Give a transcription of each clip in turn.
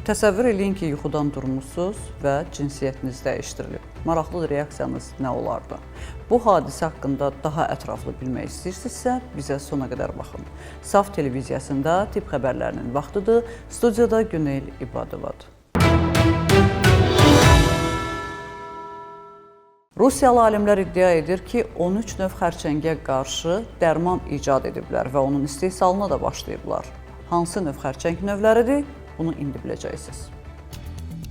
Təsəvvür eləyin ki, yuxudan durmusunuz və cinsiyyətiniz dəyişdirilib. Maraqlı reaksiyanız nə olardı? Bu hadisə haqqında daha ətraflı bilmək istəyirsinizsə, bizə sona qədər baxın. Saf televiziyasında tibb xəbərlərinin vaxtıdır. Studiyada Günel İbadovadır. Rusiyalı alimlər iddia edir ki, 13 növ xərçəngə qarşı dərman icad ediblər və onun istehsalına da başlayıblar. Hansı növ xərçəng növləridir? Bunu indi biləcəksiniz.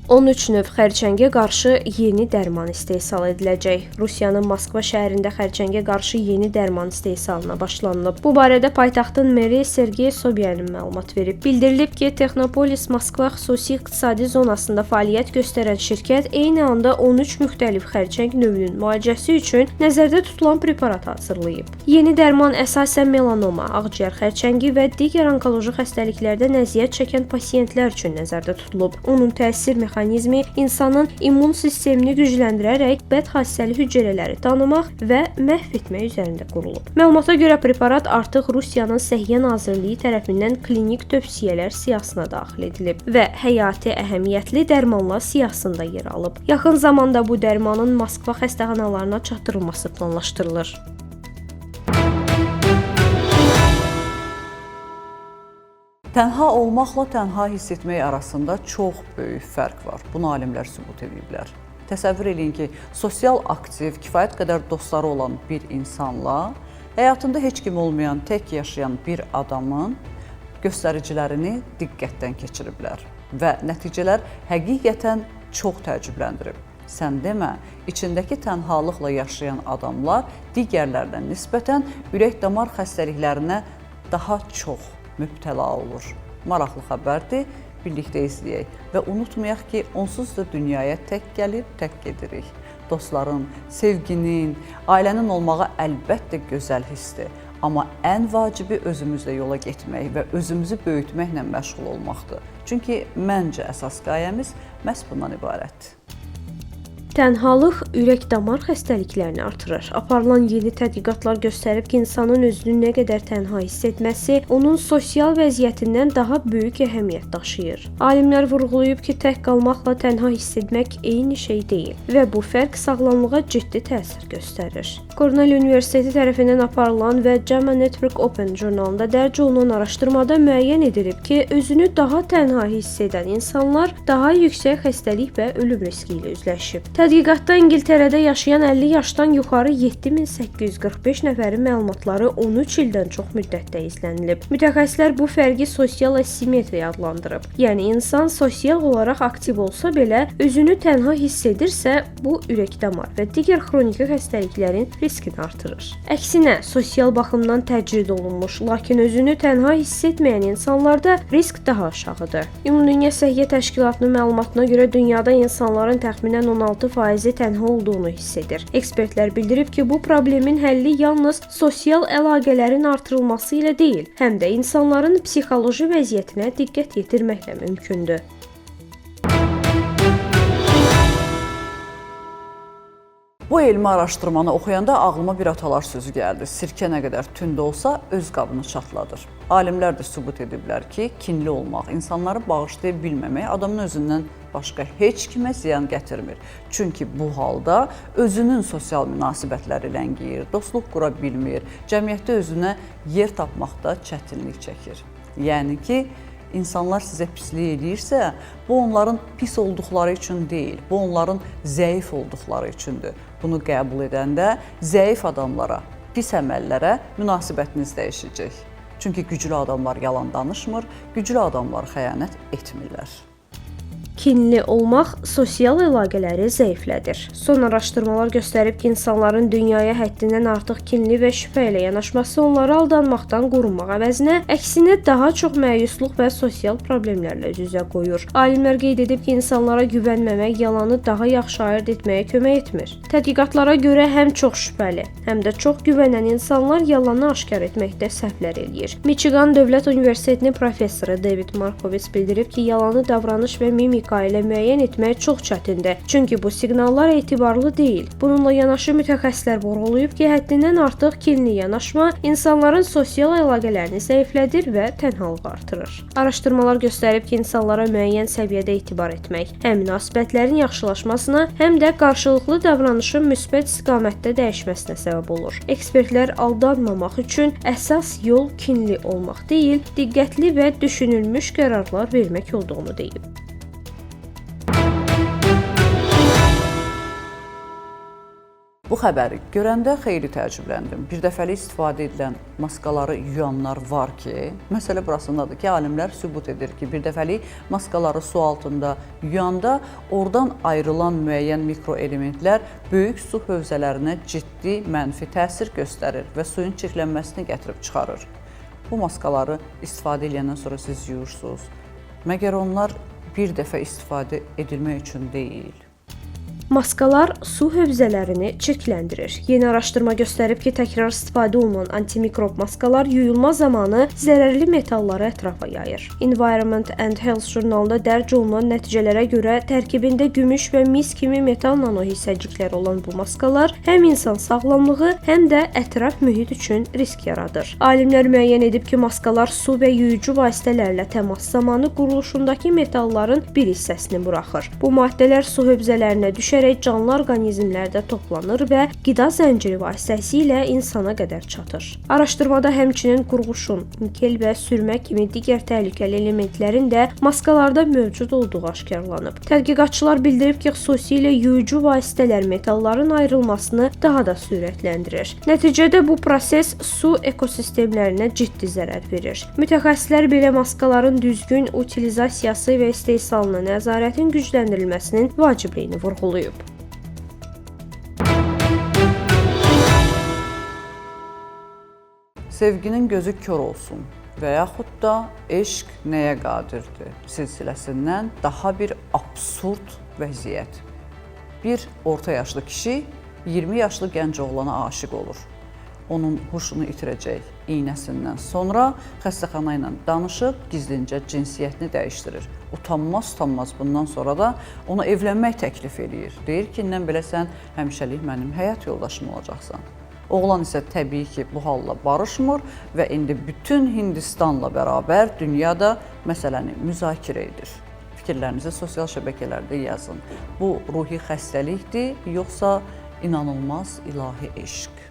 13 növ xərçəngə qarşı yeni dərman istehsal ediləcək. Rusiyanın Moskva şəhərində xərçəngə qarşı yeni dərman istehsalına başlanılıb. Bu barədə paytaxtın meri Sergey Sobyanin məlumat verib. Bildirilib ki, Texnopolis Moskva xüsusi iqtisadi zonasında fəaliyyət göstərən şirkət eyni anda 13 müxtəlif xərçəng növünün müalicəsi üçün nəzərdə tutulan preparat hazırlayıb. Yeni dərman əsasən melanoma, ağciyər xərçəngi və digər onkoloji xəstəliklərdən əziyyət çəkən pasientlər üçün nəzərdə tutulub. Onun təsir mexanizmi insanın immun sistemini gücləndirərək bədxassəli hüceyrələri tanımaq və məhv etmək üzərində qurulub. Məlumata görə preparat artıq Rusiyanın Səhiyyə Nazirliyi tərəfindən klinik tövsiyələr siyahısına daxil edilib və həyati əhəmiyyətli dərmanlar siyahısında yer alıb. Yaxın zamanda bu dərmanın Moskva xəstəxanalarına çatdırılması planlaşdırılır. Tənha olmaqla tənha hiss etmək arasında çox böyük fərq var. Bunu alimlər sübut ediblər. Təsəvvür eləyin ki, sosial aktiv, kifayət qədər dostları olan bir insanla həyatında heç kim olmayan, tək yaşayan bir adamın göstəricilərini diqqətdən keçiriblər və nəticələr həqiqətən çox təəccübləndirib. Sən demə, içindəki tənhalıqla yaşayan adamlar digərlərinə nisbətən ürək-damar xəstəliklərinə daha çox mübtəla olur. Maraqlı xəbərdir, birlikdə izləyək və unutmayaq ki, onsuz da dünyaya tək gəlib, tək gedirik. Dostların, sevginin, ailənin olmağı əlbəttə gözəl hissdir. Amma ən vacibi özümüzlə yola getmək və özümüzü böyütməklə məşğul olmaqdır. Çünki məncə əsas qayəmiz məhz bundan ibarətdir. Tənhalıq ürək-damar xəstəliklərini artırır. Aparılan yeni tədqiqatlar göstərib ki, insanın özünü nə qədər tənha hiss etməsi onun sosial vəziyyətindən daha böyük əhəmiyyət daşıyır. Alimlər vurğulayıb ki, tək qalmaqla tənha hiss etmək eyni şey deyil və bu fərq sağlamlığa ciddi təsir göstərir. Cornell Universiteti tərəfindən aparılan və JAMA Network Open jurnalında dərc olunan araşdırmada müəyyən edilib ki, özünü daha tənha hiss edən insanlar daha yüksək xəstəlik və ölüm riski ilə üzləşib. Tədqiqatda İngiltərədə yaşayan 50 yaşdan yuxarı 7845 nəfərin məlumatları 13 ildən çox müddətdə izlənilib. Mütəxəssislər bu fərqi sosial asimetriya adlandırıb. Yəni insan sosial olaraq aktiv olsa belə özünü tənha hiss edirsə, bu ürək-damar və digər xroniki xəstəliklərin riskini artırır. Əksinə, sosial baxımdan təcrid olunmuş, lakin özünü tənha hiss etməyən insanlarda risk daha aşağıdır. Ümumdünya Səhiyyə Təşkilatının məlumatına görə dünyada insanların təxminən 16%-i tənha olduğunu hiss edir. Ekspertlər bildirib ki, bu problemin həlli yalnız sosial əlaqələrin artırılması ilə deyil, həm də insanların psixoloji vəziyyətinə diqqət yetirməklə mümkündür. Bu elmi araşdırmanı oxuyanda ağlıma bir atalar sözü gəldi. Sirkə nə qədər tünd olsa, öz qabını çatladır. Alimlər də sübut ediblər ki, kinli olmaq, insanları bağışlaya bilməmək adamın özündən başqa heç kimə ziyan gətirmir. Çünki bu halda özünün sosial münasibətləri ləngiyir, dostluq qura bilmir, cəmiyyətdə özünə yer tapmaqda çətinlik çəkir. Yəni ki, insanlar sizə pislik eləyirsə, bu onların pis olduqları üçün deyil, bu onların zəif olduqları üçündür. Bunu qəbul edəndə zəif adamlara, pis əməllərə münasibətiniz dəyişəcək. Çünki güclü adamlar yalan danışmır, güclü adamlar xəyanət etmirlər. Kinli olmaq sosial əlaqələri zəiflədir. Son araşdırmalar göstərib ki, insanların dünyaya həddindən artıq kinli və şübhə ilə yanaşması onları aldanmaqdan qorunmaq əvəzinə, əksinə daha çox məyusluq və sosial problemlərlə üz-üzə qoyur. Alimlər qeyd edib ki, insanlara güvənməmək yalanı daha yaxşı ayırd etməyə kömək etmir. Tədqiqatlara görə həm çox şübhəli, həm də çox güvənən insanlar yalanı aşkar etməkdə səhvlər eləyir. Michigan Dövlət Universitetinin professoru David Markowitz bildirib ki, yalanı davranış və mimika texnika ilə müəyyən etmək çox çətindir. Çünki bu siqnallar etibarlı deyil. Bununla yanaşı mütəxəssislər vurğulayıb ki, həddindən artıq kinli yanaşma insanların sosial əlaqələrini zəiflədir və tənhalığı artırır. Araşdırmalar göstərib ki, insanlara müəyyən səviyyədə etibar etmək həm münasibətlərin yaxşılaşmasına, həm də qarşılıqlı davranışın müsbət istiqamətdə dəyişməsinə səbəb olur. Ekspertlər aldanmamaq üçün əsas yol kinli olmaq deyil, diqqətli və düşünülmüş qərarlar vermək olduğunu deyib. Bu xəbəri görəndə xeyli təəccübləndim. Bir dəfəlik istifadə edilən maskaları yuyanlar var ki, məsələ burasındadır ki, alimlər sübut edir ki, bir dəfəlik maskaları su altında yuyanda oradan ayrılan müəyyən mikroelementlər böyük su hövzələrinə ciddi mənfi təsir göstərir və suyun çirklənməsini gətirib çıxarır. Bu maskaları istifadə edəndən sonra siz yuyursunuz. Məgər onlar bir dəfə istifadə edilmək üçün deyil? Maskalar su hövzələrini çirkləndirir. Yeni araşdırma göstərib ki, təkrar istifadə olunan antimikrob maskalar yuyulma zamanı zərərli metalları ətrafa yayır. Environment and Health jurnalında dərc olunan nəticələrə görə tərkibində gümüş və mis kimi metal nanohissəcikləri olan bu maskalar həm insan sağlamlığı, həm də ətraf mühit üçün risk yaradır. Alimlər müəyyən edib ki, maskalar su və yuyucu vasitələrlə təmas zamanı quruluşundakı metalların bir hissəsini buraxır. Bu maddələr su hövzələrinə düşərək canlı orqanizmlərdə toplanır və qida zənciri vasitəsilə insana qədər çatır. Araşdırmada həmçinin qurğuşun, nikel və sürmə kimi digər təhlükəli elementlərin də maskalarda mövcud olduğu aşkarlanıb. Tədqiqatçılar bildirib ki, xüsusilə yuyucu vasitələr metalların ayrılmasını daha da sürətləndirir. Nəticədə bu proses su ekosistemlərinə ciddi zərər verir. Mütəxəssislər belə maskaların düzgün utilizasiyası və istehsalına nəzarətin gücləndirilməsinin vacibliyini vurğulayıb. Sevginin gözü kör olsun və yaxud da eşq nəyə qadirdir silsiləsindən daha bir absurd vəziyyət. Bir orta yaşlı kişi 20 yaşlı gənc oğlana aşiq olur. Onun huşunu itirəcək iynəsindən sonra xəstəxana ilə danışıb gizlincə cinsiyyətini dəyişdirir. Utanmaz bundan sonra da ona evlənmək təklif eləyir. Deyir ki, indən belə sən həmişəlik mənim həyat yoldaşım olacaqsan. Oğlan isə təbii ki, bu halla barışmır və indi bütün Hindistanla bərabər dünyada məsələni müzakirə edir. Fikirlərinizi sosial şəbəkələrdə yazın. Bu ruhi xəstəlikdir, yoxsa inanılmaz ilahi eşq?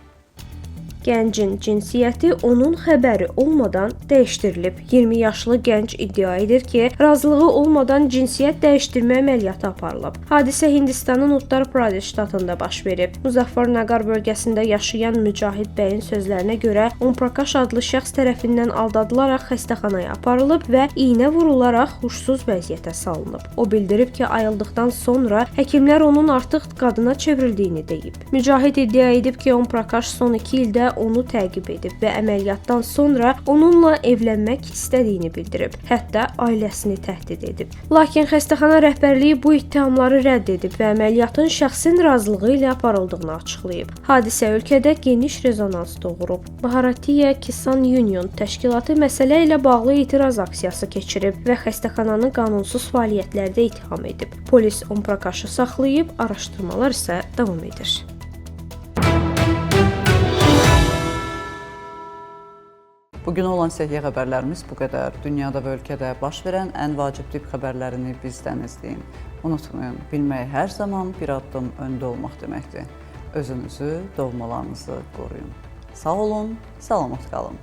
Gəncin cinsiyyəti onun xəbəri olmadan dəyişdirilib. 20 yaşlı gənc iddia edir ki, razılığı olmadan cinsiyyət dəyişdirmə əməliyyatı aparılıb. Hadisə Hindistanın Uttar Pradesh ştatında baş verib. Muzaffarnagar bölgəsində yaşayan Mücahid bəyin sözlərinə görə Om Prakash adlı şəxs tərəfindən aldadılaraq xəstəxanaya aparılıb və iynə vurularaq huşsuz vəziyyətə salınıb. O bildirib ki, ayıldıqdan sonra həkimlər onun artıq qadına çevrildiyini deyib. Mücahid iddia edib ki, Om Prakash son 2 ildə onu təqib edib və əməliyyatdan sonra onunla evlənmək istədiyini bildirib. Hətta ailəsini təhdid edib. Lakin xəstəxana rəhbərliyi bu ittihamları rədd edib və əməliyyatın şəxsin razılığı ilə aparıldığını açıqlayıb. Hadisə ölkədə geniş rezonans doğurub. Bharatiya Kisan Union təşkilatı məsələ ilə bağlı etiraz aksiyası keçirib və xəstəxananı qanunsuz fəaliyyətlərdə ittiham edib. Polis Om Prakashı saxlayıb, araşdırmalar isə davam edir. Bugün olan səhiyyə xəbərlərimiz bu qədər. Dünyada və ölkədə baş verən ən vacib tibb xəbərlərini bizdən izləyin. Unutmayın, bilmək hər zaman bir addım öndə olmaq deməkdir. Özünüzü, doğmalarınızı qoruyun. Sağ olun, salamat qalın.